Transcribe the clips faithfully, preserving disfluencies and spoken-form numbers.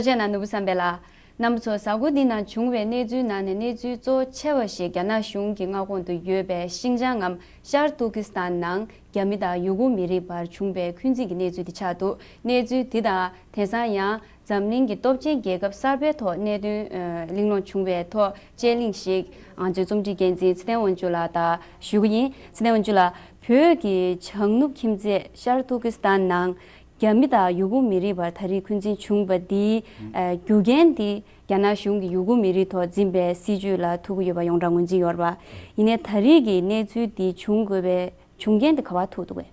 བཅས་ན་ནོར་བུ་བསམ་འཕེལ་ལགས། རྣམ་པ་ཚོ། གཟའ་འཁོར་འདི་ནང་བྱུང་བའི་གནས་ཚུལ་ནང་ནས་གནས་ཚུལ་གཙོ་ཆེ་བ་ཞིག་རྒྱ་ནག་གཞུང་གི་མངའ་ཁོངས་དུ་ཡོད་པའི་ཤིང་ཅང་ངམ་ཤར་ཏུར་ཀི་སི་ཐན་ནང་རྒྱ་མི་དང་ཡུ་གུར་མི་རིགས་བར་བྱུང་བའི་འཁོན་འཛིན་གྱི་གནས་ཚུལ་དེ་ཆགས་འདུག་གནས་ཚུལ་འདི་དང་དེང་སང་ཡང་འཛམ་གླིང་གི་སྟོབས་ཆེན་རྒྱལ་ཁབ་གསར་པའི་ཐོག་གནད་དོན་གླེང་སློང་བྱུང་བའི་ཐོག་དཔྱད་གླེང་ཞིག་ང་ཚོའི་རྩོམ་སྒྲིག་འགན་འཛིན་ཚེ་བརྟན་དབང་ཕྱུག་ལགས་དང་ཞུ་གི་ཡིན། ཚེ་བརྟན་དབང་ཕྱུག་ལགས། བོད་ཀྱི་བྱང་ནུབ་ཁྱིམ་མཚེས་ཤར་ཏུར་ཀི་སི་ཐན་ནང་རྒྱ་མི་དང་ཡུ་གུར་མི་རིགས་བར་ད་རེས་འཁོན་འཛིན་བྱུང་བ་འདིའི་ཨ་རྒྱུ་རྐྱེན་དེ་རྒྱ་ནག་གཞུང་གིས་ཡུ་གུར་མི་རིགས་ཐོག་འཛིན་པའི་སྲིད་བྱུས་ལ་ཐུག་གི་ཡོད་པ་ཡོངས་གྲགས་ངོས་འཛིན་ཡོད་རེད་པ། ཡིན་ནའི་ད་རེས་ཀྱི་གནས་ཚུལ་འདི་བྱུང་དགོས་པའི་བྱུང་རྐྱེན་དེ་ག་པར་ཐུག་འདུག་གས།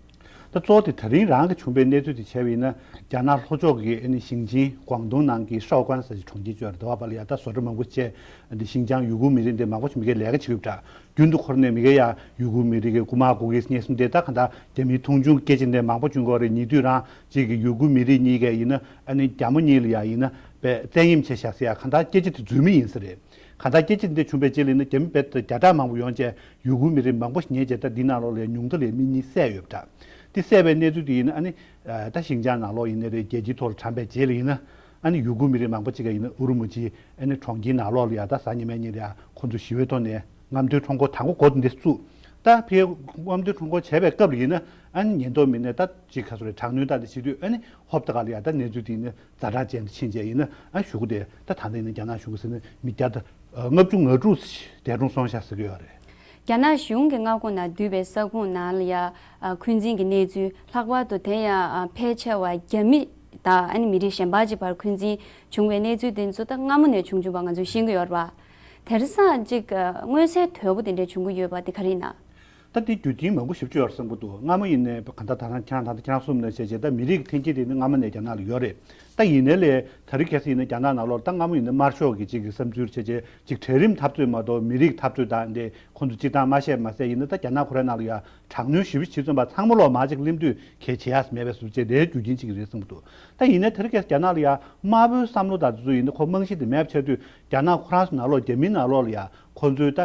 ད་གཙོ་བོ་དེ་ད་རིང་རང་གི་བྱུང་བའི་གནས་ཚུལ་དེ་བྱས་པ་ཡིན་ན། རྒྱ་ནག་ལྷོ་ཕྱོགས་ཀྱི་ཨ་ནི་ཞིང་ཆེན་ཀོང་ཏུང་ནང་གི་ཧྲའོ་ཀན་ཟེར་གྱི་གྲོང་ཁྱེར་ཅིག་ཡོད་རེད། དེ་བ་པ་ལ་ཡ་ད་བཟོ་གྲྭ་མང་པོ་བྱས། འདི་ཤིང་ཅང་ཡུ་གུར་མི་རིགས་འདི་མང་པོ་ཞིག་མི་སྒེར་ལས་ཀ་བྱེད་ཀྱི་ཡོད་པ་འདྲ། རྒྱུན་དུ་འཁོར་ནས་མི་སྒེར་ཡ་ཡུ་གུར་མི་རིགས་ཀྱི་རྐུ་མ་རྐུ་གི་ཉེན་སྲུང་དེ་ད་ག་ད་རྒྱ་མིའི་མཐོང་ཆུང་སྐད་ཆ་འདི་མང་པོ་བྱུང་གི་ཡོད་རེད། ཉེ་དུས་རང་གཅིག་གི་ཡུ་གུར་མི་རིགས་གཉིས་ཀས་ཡིན་ན་ཨ་ནི་རྒྱ་མོ་གཉིས་ལ་ཡ་ཡིན་ན་བས་བཙན་གཡེམ་བྱས་བཞག་ཟེར་ཡ་ག་ད་སྐད་ཆ་དེ་རྫུན་མ་ཡིན་ས་རེད། ག་ད་སྐད་ཆ་འདི་བྱུང་བའི་རྗེས་ལ་ཡིན་ན་རྒྱ་མི་བས་བརྒྱ་ཕྲག་མང་པོ་ཡོང་བྱས། ཡུ་གུར་མི་རིགས་མང་པོ་ཞིག་ཉེན་བྱས། ད་འདི་ནང་ལོགས་ལ་ཉུང་མཐའ་ལ་མི་གཉིས་བསད་ཡོད་པ་འདྲ། དེ་བསད་པའི་གནས་ཚུལ་དེ་ཡིན་ན་ཨ་ནི་ད་ཤིང་ཅང་ནང་ལོགས་ཡིན་ནའི་རེད། རྒྱལ་སྤྱིའི་ཐོག་ལ་དྲངས་པའི་རྗེས་ལ་ཡིན་ན་ཨ་ནི་ཡུ་གུར་མི་རིགས་མང་པོ་ཅིག་ག་ཡིན་ན་ཨུ་རུ་མུ་ཇི་ཨ་ནི་གྲོང་ཁྱེར་ནང་ལོགས་ལ་ཡ་ད་གཟའ་ཉི་མའི་ཉིན་ལ་ཡ་ཁོང་ཚོ་ཞི་བའི་ཐོག་ནས་རྔམ་སྟོན་ཁྲོམ་སྐོར་དང་པོ་འགོ་དེ་འདི་བཙུགས། ད་ཕའི་རྔམ་སྟོན་ཁྲོམ་སྐོར་བྱས་པའི་སྐབས་ལ་ཡིན་ན་ཨ་ནི་ཉེན་རྟོག་མི་སྣས་ད་ཅིག་ག་ཚོད་རེད། དྲག་གནོན་ད་འདི་བྱེད་དུས་ཨ་ནི་ཧོབ་ཏེ་ག་ལ་ཡ་ད་གནས་ཚུལ་དེ་ཡིན་ན་ཛ་དྲག་ཅན་དུ་ཕྱིན་བྱས་ཡིན་ན་ཨ་གཞུག་གུ་དེ་ད་ད་ལྟ་ཡིན་ན་རྒྱ་ནག་གཞུང་གིས་ཟེར་ན་མི་བརྒྱ་དང་ལྔ་བཅུ་ང་དྲུག་འདས་གྲོངས་སོང་ཤག་ཟེར་གྱི་ཡོད་རེད། རྒྱ་ནག་གཞུང་གི་མངའ་ཁོངས་ནང་འདུས་པའི་ས་ཁོངས་ནང་ལ་ཡ་འཁོན་འཛིན་གྱི་གནས་ཚུལ། ལྷག་པར་དུ་དེ་ཡང་ཕལ་ཆེ་བ་རྒྱ་མི་དང་ཨ་ནི་མི་རིགས་གཞན་པ་ཅིག་བར་འཁོན་འཛིན་བྱུང་བའི་གནས་ཚུལ་དེ་ཚོ་ད་སྔ་མོ་ནས་བྱུང་བྱུང་བ་ང་ཚོས་ཤེས་ཀྱི་ཡོད་རེད་པ། དེང་སང་ཅིག་མངོན་གསལ་དོད་པོ་དེ་འདྲ་བྱུང་གི་ཡོད་པ་དེ་ག་རེ་ཡིན་ན། ད་དེ་རྒྱུ་རྐྱེན་མང་པོ་ཞེ་པོ་ཅིག་ཡོད་རེད་བསམ་གྱི་འདུག་སྔ་མོ་ཡིན་ནའི་ག་ད་ད་རང་ཁྱེད་རང་ད་ལྟ་ཁྱེད་རང་གསུངས་ནང་བཞིན་བྱས་བྱས་ད་མི་རིགས་ཀྱི་འཐེན་འཁྱེར་དེ་ནི་སྔ་མོ་ནས་རྒྱ་ནག་ལ་ཡོད་རེད། ད་ཡིན་ནའི་ལས་ད་རེས་ཁ་སང་ཡིན་ན་རྒྱ་ནག་ནང་ལོགས་ད་སྔ་མོ་ཡིན་ན་དམར་ཤོག་གི་ཅིག་གི་བསམ་ཚུལ་བྱས་བྱས་ཅིག་གྲལ་རིམ་འཐབ་རྩོད་མ་གཏོགས་མི་རིགས་འཐབ་རྩོད་དང་འདི་ཁོང་ཚོ་སྤྱིར་བཏང་མ་བཤད་མ་ཟད་ཡིན་ན་ད་རྒྱ་ནག་ཁོ་རའི་ནང་ལ་ཡ་དྲག་གནོན་ཞེ་པོ་བྱེད་ཙམ་པ་ཚང་མ་ལོག་མར་ཅིག་གླེམ་དུས་གལ་ཆེ་ཡ་མེད་པའི་བཟོ་བྱས་དེའི་རྒྱུ་རྐྱེན་ཅིག་རེད་བསམ་གྱི་འདུག་ད་ཡིན་ནའི་ད་རེས་ཁ་སང་རྒྱ་ནག་ལ་ཡ་དམར་པོའི་བསམ་བློ་དང་དེ་ཚོ་ཡིན་ན་ཁོ་རྨང་གཞི་དེ་མེད་པ་ཆགས་དུས་རྒྱ་ནག་ཁོ་རང་ཚོ་ནང་ལོགས་རྒྱ་མིའི་ནང་ལོགས་ལ་ཡ་ཁོ་ཚོའི་ད་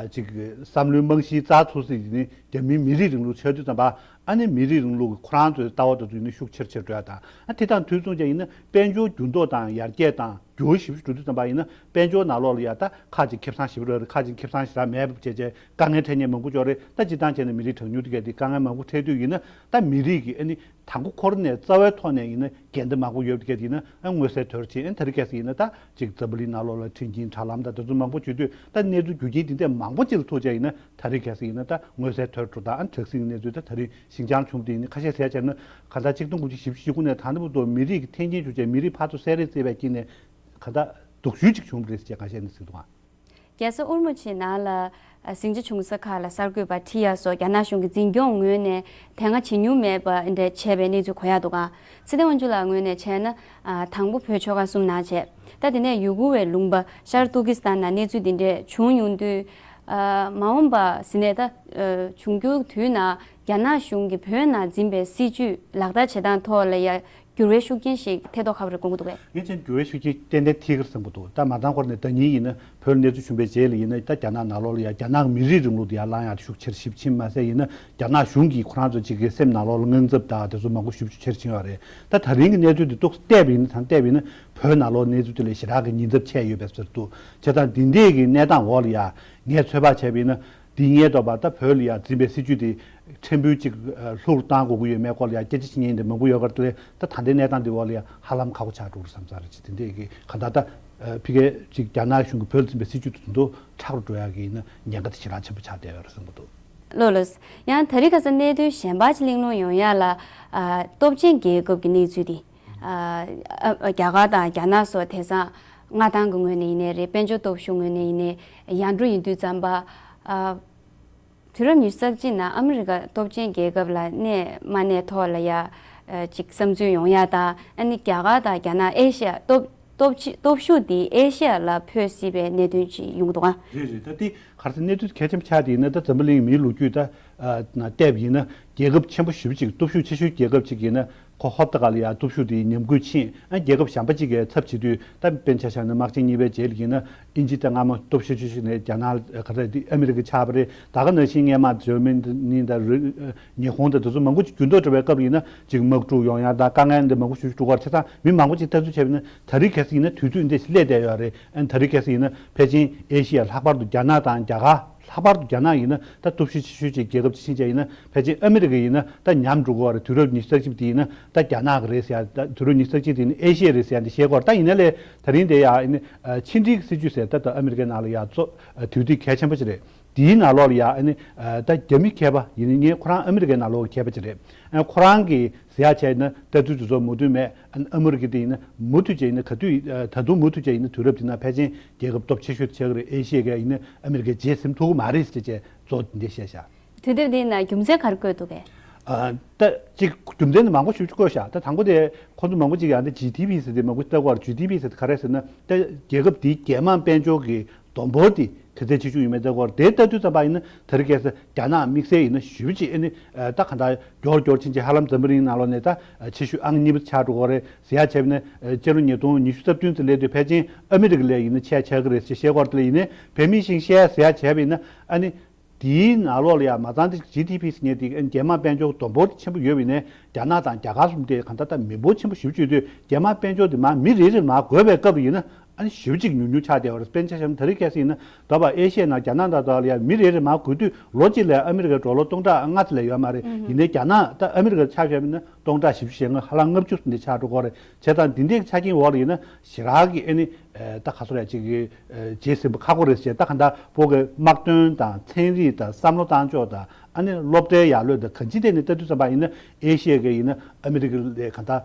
ཅིག་བསམ་བློའི་རྨང་གཞིའི་རྩ་ཚུགས་སྲིད་ཡིན་ནི་རྒྱ་མིའི་མི་རིགས་རིང་ལུགས་ཆགས་དུས་ཙམ་པ། ཨ་ནི་མི་རིགས་རིང་ལུགས་ཁོ་རང་ཚོའི་ལྟ་བ་དེ་ཚོ་ཡིན་ན་ཤུགས་ཆེར་ཆེར་འགྲོ་ཡ་དང་། ཨ་དེ་དང་དུས་མཚུངས་ཀྱང་ཡིན་ན་དཔལ་འབྱོར་འགྱུར་ལྡོག་དང་ཡར་རྒྱས་དང་འགྱུར་བ་ཞེ་པོ་ཞིག་འགྲོ་དུས་ཙམ་པ་ཡིན་ན་དཔལ་འབྱོར་ནང་ལོགས་ལ་ཡ་ད་ཁ་ཅིག་ཁེ་བཟང་ཞེ་པོ་རག་རེད། ཁ་ཅིག་ཁེ་བཟང་ཞེ་དྲག་མེད་པ་བྱས་བྱས་དཀའ་ངལ་འཕྲད་མཁན་མང་པོ་ཅིག་ཡོད་རེད། ད་སྤྱིར་བཏང་བྱས་ན་མི་རིགས་གྲངས་ཉུང་དེ་གས་དེ་དཀའ་ངལ་མང་པོ་འཕྲད་དུས་ཡིན་ན་ད་མི་རིགས་ཀྱི་ཨ་ནི་དང་པོ་ཁོ་རང་ནས་རྩ་བའི་ཐོག་ནས་ཡིན་ན་འགལ་ཟླ་མང་པོ་ཡོད་པ་གས་དེ་ཡིན་ན་ཨ་མངོན་གསལ་དོད་ཅིག་ཨ་ནི་ད་རེས་ཁ་སང་ཡིན་ན་ད་ཅིག་འཛམ་བུ་གླིང་ནང་ལོགས་ལ་མཐུན་རྐྱེན་དྲ་ལམ་དང་དེ་ཚོ་མང་པོ་བྱེད་དུས་ད་གནས་ཚུལ་རྒྱུ་རྐྱེན་དེ་འདྲ་མང་པོ་ཅིག་ལ་ཐུག་བྱས་ཡིན་ན། ད་རེས་ཁ་སང་ཡིན་ན་ད་མངོན་གསལ་དོད་འགྲོ་དང་ཨ་དྲག་ཟིང་གནས་ཚུལ་ད་ད་རེས་ཤིང་ཅང་བྱུང་དེ་ཡིན་ན་ཁ་ཤས་ཟེར་བྱས་ན་ག་ད་ཆིག་སྟོང་དགུ་བརྒྱ་བཞི་བཅུ་ཞེ་དགུ་ནས་ད་ལྟ་བར་དུ་མི་རིགས་ཀྱི་འཐེན་འཁྱེར་བྱུང་བྱས་མི་རིགས་ཕར་ཚུར་བསད་རེས་རྩེད་པའི་དཀྱིལ་ནས་ག་ད་སྡུག་ཤོས་ཅིག་བྱུང་བ་རེད་ཟེར་བྱས་ཁ་ཤས་ནས་ཟེར་འདུག་ཨ། རྒྱལ་ས་ཨུར་མུ་ཆི་ནང་ལ་ཟིང་ཆ་བྱུང་ས་ཁག་ལ་གསར་འགོད་པ་ཁྲིད་ཡ་སོགས་རྒྱ་ནག་གཞུང་གི་འཛིན་སྐྱོང་ངོས་ནས་དེ་སྔ་བྱེད་མྱོང་མེད་པ་འདྲ་བྱས་པའི་གནས་ཚུལ་གོ་ཡ་འདུག་ཨ། ཚེ་བརྟན་དབང་ཕྱུག་ལགས་ངོས་ནས་བྱས་ན་དང་པོ་བོད་ཆོལ་ཁ་གསུམ་ནང་བྱས། ད་དེ་ནས་ཡུ་གུར་བའི་ལུང་པ་ཤར་ཏུར་ཀི་སི་ཐན་ནང་གནས་ཚུལ་འདི་འདྲས་བྱུང་ཡོང་དུས། མ་འོངས་པ་ཟིན་ནས་ད་འབྱུང་འགྱུར་དུས་ནང་རྒྱ་ནག་གཞུང་གིས་བོད་ནང་འཛིན་པའི་སྲིད་བྱུས་ལག་བསྟར་བྱེད་སྟངས་ཐོག་ལ་ཡ་འགྱུར་བའི་ཤུགས་རྐྱེན་ཞིག་ཐེབས་མདོག་ཁ་པོ་རེད་དགོངས་ཀྱི་འདུག་གས། ངས་ཀྱང་འགྱུར་བའི་ཤུགས་རྐྱེན་ཏན་ཏན་ཐེབས་ཀྱི་རེད་བསམ་གྱི་འདུག་ད་མ་ཚང་ཁོར་ནས་ཟླ་ཉིན་ཡིན་ན་བོད་ལ་གནས་ཚུལ་བྱུང་བའི་རྗེས་ལ་ཡིན་ན་ད་རྒྱ་ནག་ནང་ལོགས་ལ་ཡ་རྒྱ་ནག་གི་མི་རིགས་རིང་ལུགས་དེ་ཡར་ལངས་ཡག་ཤུགས་ཆེར་ཞིབ་ཕྱིན་མ་ཟད་ཡིན་ན་རྒྱ་ནག་གཞུང་གིས་ཁོ་རང་ཚོ་གཅིག་གི་སེམས་ནང་ལོགས་ལ་དངངས་འཚབ་དང་དེ་ཚོ་མང་པོ་ཞེ་པོ་ཅིག་ཆེར་ཕྱིན་ཡོད་རེད། ད་ད་རིང་གི་གནས་ཚུལ་འདི་ཏོག་ཙམ་བལྟས་པ་ཡིན་ན་ད་བལྟས་པ་ཡིན་ན་བོད་ནང་ལོགས་གནས་ཚུལ་དེ་ལས་ཞེ་དྲག་གི་ཉེན་ཚབས་ཆེ་ཡོད་པའི་ཟེར་འདུག་བྱས་ཙང་འདི་འདྲས་ཀྱི་གནས་སྟངས་འོག་ལ་ཡ་ངས་ཚོད་དཔག་བྱས་པ་ཡིན་ན། འདི་ངའི་ཐོག་པ་ད་བོད་ལ་ཡ་འཛིན་པའི་སྲིད་བྱུས་དེ་ཕྲན་བུ་ཅིག་ལྷུག་བཏང་དགོས་ཀྱི་ཡོད་མེད་སྐོར་ལ་ཡ་སྐད་ཆ་བཤད་མཁན་དེ་མང་པོ་ཡོད་ཀྱི་རེད། ད་ད་ལྟའི་གནས་སྟངས་འདི་འོག་ལ་ཡ་ཧ་ལམ་ཁག་པོ་ཆགས་འགྲོ་གི་རེད་བསམ་ཚར་རེད། ཅིག་དེ་འདྲས་ཀྱི་ག་ད་ད་ཕ་གི་ཅིག་རྒྱ་ནག་གཞུང་གིས་བོད་ལ་འཛིན་པའི་སྲིད་བྱུས་དེ་ཚོ་མཁྲེགས་པོ་འགྲོ་ཡག་གི་ཡིན་ན་ཉེན་ཁ་དེ་ཞེ་དྲག་ཆེན་པོ་ཆགས་བསྡད་ཡོད་རེད་བསམ་གྱི་འདུག་ལགས་ལགས། ཡང་ད་རེས་ཁ་སང་གནད་དོན་གཞན་པ་ཅིག་གླེང་སློང་ཡོང་ཡ་ལ། ཨ། སྟོབས་ཆེན་རྒྱལ་ཁབ་ཀྱི་གནས་ཚུལ་དེ། ཨ། ཨ། རྒྱ་གར་དང་རྒྱ་ནག་སོགས་དེང་སང་མངའ་ཐང་གི་ངོས་ནས་ཡིན་ནའི་རེད། དཔལ་འབྱོར་སྟོབས་ཤུགས་ངོས་ནས་ཡིན་ནའི་ཡར་འགྲོ་ཡིན་དུས་ཙམ་པ། ཨ། དུས་རབས་ཉི་ཤུ་རྩ་གཅིག་ནང་ཨ་མི་རི་ཀ་སྟོབས་ཆེན་རྒྱལ་ཁབ་ལ་གནས་མ་གནས་ཐོག་ལ་ཡ། ཨ། ཅིག་བསམ་ཚུལ་ཡོང་ཡ་དང་། ཨ་ནི་རྒྱ་གར་དང་རྒྱ་ནག་ཨེ་ཤི་ཡ་སྟོབས་སྟོབས་ཆེ་སྟོབས་ཤུགས་དེ་ཨེ་ཤི་ཡ་ལ་འཕོས་སྲིད་པའི་གནད་དོན་ཅིག་ཡོང་གི་འདུག་ག་རེད་རེད། ད་དེ་ག་རེ་ཟེར་གནས་ཚུལ་གལ་ཆེན་པོ་ཆགས་དེ་ཡིན་ན་ད་འཛམ་བུ་གླིང་མིའི་ལོ་རྒྱུས་ད་ནང་བལྟས་པ་ཡིན་ན་རྒྱལ་ཁབ་ཆེན་པོ་ཞེ་པོ་ཅིག་སྟོབས་ཤུགས་ཆེ་ཤོས་རྒྱལ་ཁབ་ཅིག་ཡིན་ན་ ཁོ་ཧོབ་ཏེ་ག་ལ་ཡ་སྟོབས་ཤུགས་དེ་ཉམས་རྒུད་ཕྱིན། ཨ་རྒྱལ་ཁབ་གཞན་པ་གཅིག་གིས་ཚབ་བྱེད་དུས། ད་དཔེར་ན་ཆ་བཞག་ན་དམག་ཆེན་གཉིས་པའི་རྗེས་ལ་ཡིན་ན་དབྱིན་ཇི་ད་སྔ་མོ་སྟོབས་ཤུགས་ཆེ་ཤོས་ནས་རྒྱ་ནག་ག་རེ་དེ་ཨ་མི་རི་ཀ་ཆགས་པ་རེད། ད་ག་ནང་བཞིན་སྔོན་མ་འཇར་མ་ནི་དང་རི་ཉི་ཧོང་དང་དེ་ཚོ་མང་པོ་ཅིག་འགྱུར་ལྡོག་འགྲོ་བའི་སྐབས་ཡིན་ན་ཅིག་དམག་འཁྲུག་ཡོང་ཡ་དང་དཀའ་ངལ་འདི་མང་པོ་ཞིག་འགྲོ་གི་རེད། བྱས་ཙང་མི་མང་པོ་ཅིག་ལྟ་ཚུལ་བྱས་པ་ཡིན་ན་ད་རེས་གལ་སྲིད་ཡིན་ན་དུས་ཚོད་འདི་སླེབས་བསྡད་ཡོད་རེད། ཨ་ནི་ད་རེས་གལ་སྲིད་ཡིན་ན་ཕལ་ཆེར་ཨེ་ཤི་ཡ་ལྷག་པར་དུ་རྒྱ་ནག་དང་རྒྱ་གར། ལྷག་པར་དུ་རྒྱ་ནག་ཡིན་ན་ད་སྟོབས་ཤུགས་ཆེ་ཤོས་ཅིག་རྒྱལ་ཁབ་ཅིག་ཕྱིན་བྱས་ཡིན་ན་ཕལ་ཆེར་ཨ་མི་རི་ཀ་ཡིན་ན་ད་ཉམས་འགྲོ་གི་རེད། དུས་རབས་ཉི་ཤུ་རྩ་གཅིག་དེ་ཡིན་ན་ད་རྒྱ་ནག་གི་རེད་ཟེར་ཡ། ད་དུས་རབས་ཉི་ཤུ་རྩ་གཅིག་དེ་ཡིན་ན་ཨེ་ཤི་ཡའི་རེད་ཟེར་ཡ་འདི་བཤད་ཀྱི་ཡོད་རེད། ད་ཡིན་ན་ལས་ད་རིང་དེ་ཡ་ཨ་ནི་ཕྱི་འབྲེལ་གྱི་སྲིད་ཇུས་ཟེར་ད་ད་ཨ་མི་རི་ཀའི་ནང་ལ་ཡ་གཙོ་དུས་ཚོད་གལ་ཆེན་པོ་ཅིག་རེད། དེའི་ནང་ལོགས་ལ་ཡ་ཨ་ནི་ད་རྒྱ་མི་མཁས་པ་ཡིན་ན་ངས་ཁོ་རང་ཨ་མི་རི་ཀའི་ནང་ལོགས་ཀྱི་མཁས་པ་ཅིག་རེད། ཨ་ཁོ་རང་གིས་ཟེར་ཡ་བྱས་ན་ལྟ་ཚུལ་དེ་ཚོ་མོས་མཐུན་མེད། ཨ་ཨ་མི་རི་ཀ་དེ་ཡིན་ན་མུ་མཐུད་བྱས་ཡིན་ན་ག་དུས་ད་དུང་མུ་མཐུད་བྱས་ཡིན་ན་དུས་རབས་དེ་ན་ཕལ་ཆེར་རྒྱལ་ཁབ་སྟོབས་ཆེ་ཤོས་ཆགས་ཀྱི་རེད། ཨེ་ཤི་ཡ་ག་ཡིན་ན་ཨ་མི་རི་ཀའི་རྗེས་ཟིན་ཐུབ་ཀྱི་མ་རེད་ཟེར་བྱས་གཙོ་བོ་དེ་འདྲ་བཤད་ཤག་དུས་དེབ་འདིའི་ནང་རྒྱུ་མཚན་ག་རེ་བཀོད་འདུག་གས། ཨ་ད་ཅིག་རྒྱུ་མཚན་ནི་མང་པོ་ཞིག་བཀོད་ཤག་ད་དང་པོ་དེ་ཁོ་ཚོ་མང་པོ་ཅིག་ཡང་ད་ཇི་ཌི་པི་ཟེར་དེ་མང་པོ་ལྟ་གི་ཡོད་རེད། ཇི་ཌི་པི་ཟེར་དེ་ག་རེ་ཟེར་ན་ད་རྒྱལ་ཁབ་དེའི་རྒྱལ་དམངས་དཔལ་འབྱོར་གྱི་བསྡོམས་འབོར་དེ་ག་ཚད་ཆེ་ཆུང་ཡིན་མིན་ལྟ་གི་ཡོད་རེད། དེ་ལྟ་དུས་ཙམ་པ་ཡིན་ན་ད་རེས་གལ་སྲིད་རྒྱ་ནག་དམིགས་བསལ་ཡིན་ན་ཞེ་པོ་ཅིག་ཨ་ནི་ད་ག་འདྲ་མགྱོགས་མགྱོགས་ཕྱིན་ཆད་ཧ་ལམ་འཛམ་བུ་གླིང་ནང་ལོགས་ནས་ད་ཆེ་ཤོས་ཨང་གཉིས་པ་ཆགས་འགྲོ་གི་རེད་ཟེར་ཡ་བྱས་པ་ཡིན་ན། སྤྱི་ལོ་ཉིས་སྟོང་ཉི་ཤུ་རྩ་བདུན་ཙམ་སླེབས་དུས་ཕལ་ཆེར་ཨ་མི་རི་ཀ་ལས་ཡིན་ན་ཆེ་ཆགས་ཀྱི་རེད་ཅེས་བཤད་ཀྱི་ཡོད་རེད། དེ་ལ་ཡིན་ན་བོད་མི་བཞིན་བཤད་ཟེར་ཡ་བྱས་པ་ཡིན་ན་ཨ་ནི། དེའི་ནང་ལོགས་ལ་ཡང་མ་ཚང་དེ་ཇི་ཌི་པི་ཟེར་མཁན་དེ་རྒྱལ་དམངས་དཔལ་འབྱོར་བསྡོམས་འབོར་དེ་ཆེན་པོ་ཡོད་པ་ཡིན་ནའི་རྒྱ་ནག་དང་རྒྱ་གར་གསུམ་དེ་གང་ལྟར་ད་མི་འབོར་ཆེན་པོ་ཞེ་པོ་ཅིག་ཡོད་དུས་རྒྱལ་དམངས་དཔལ་འབྱོར་དེ་མར་མི་རེ་རེར་མར་བགོས་པའི་སྐབས་ལ་ཡིན་ན་ཨ་ནི་ཞེ་པོ་ཅིག་ཉུང་ཉུང་ཆགས་བསྡད་ཡོད་རེད། དཔེར་ན་ཆ་བཞག་ན་ད་རེས་གལ་སྲིད་ཡིན་ན་ད་བར་ཨེ་ཤི་ཡའི་ནང་རྒྱ་ནག་དང་དེ་ལ་ཡང་མི་རེ་རེར་མར་བགོས་དུས་ལོ་གཅིག་ལ་ཨ་མི་རི་ཀའི་ཌོ་ལར་སྟོང་ཕྲག་ལྔ་ཙམ་ལས་ཡོད་མ་རེད། ཡིན་ནའི་རྒྱ་ནག་ད་ཨ་མི་རི་ཀར་ཆ་བཞག་པ་ཡིན་ན་སྟོང་ཕྲག་བཞི་བཅུ་ཞེ་ལྔ་ཧ་ལམ་ལྔ་བཅུ་ཙམ་དེ་ཆགས་འགྲོ་གི་རེད། བྱས་ཙང་འདི་འདྲའི་ཆ་རྐྱེན་འོག་ལ་ཡིན་ན་ཞེ་དྲག་གི་ཨ་ནི་ད་ག་ཚོད་རེད་ཅིག་གི་རྗེས་ཟིན་པ་ཁག་པོ་རེད་ཅེས། ད་ག་འདྲ་བོད་ཀྱི་དམག་དོན་དང་ཚན་རིག་དང་བསམ་བློ་བཏང་ཕྱོགས་དང་ཨ་ནི་སློབ་གྲྭའི་ཡར་ལོས་དང་གང་ཅིའི་ཐད་ནས་ལྟ་དུས་ཙམ་པ་ཡིན་ན་ཨེ་ཤི་ཡ་གི་ཡིན་ན་ཨ་མི་རི་ཀ་ལས་ག་འདྲ་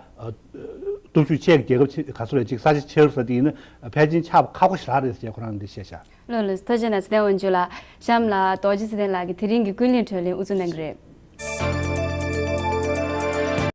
སྟོབས་ཤུགས་ཆེ་གི་རྒྱལ་ཁབ་ཆེ་ག་ཚོད་རེད་ཅིག་ས་ཆ་ཆེ་རུ་ས་དེ་ཡིན་ན་ཕལ་ཆེར་ཆགས་པ་ཁག་པོ་ཞེ་དྲག་རེད་ཅེས་ཁོ་རང་འདི་བཤད་ཤག་ལགས་ལགས་ཐུགས་རྗེ་གནང་། ཚེ་བརྟན་དབང་ཕྱུག་ལགས། གཤམ་ལ་རྡོ་རྗེ་ཚེ་བརྟན་ལགས་ཀྱིས་དེ་རིང་གི་ཀུན་གླེང་བགྲོ་གླེང་དབུ་འཛུགས་གནང་གི་རེད།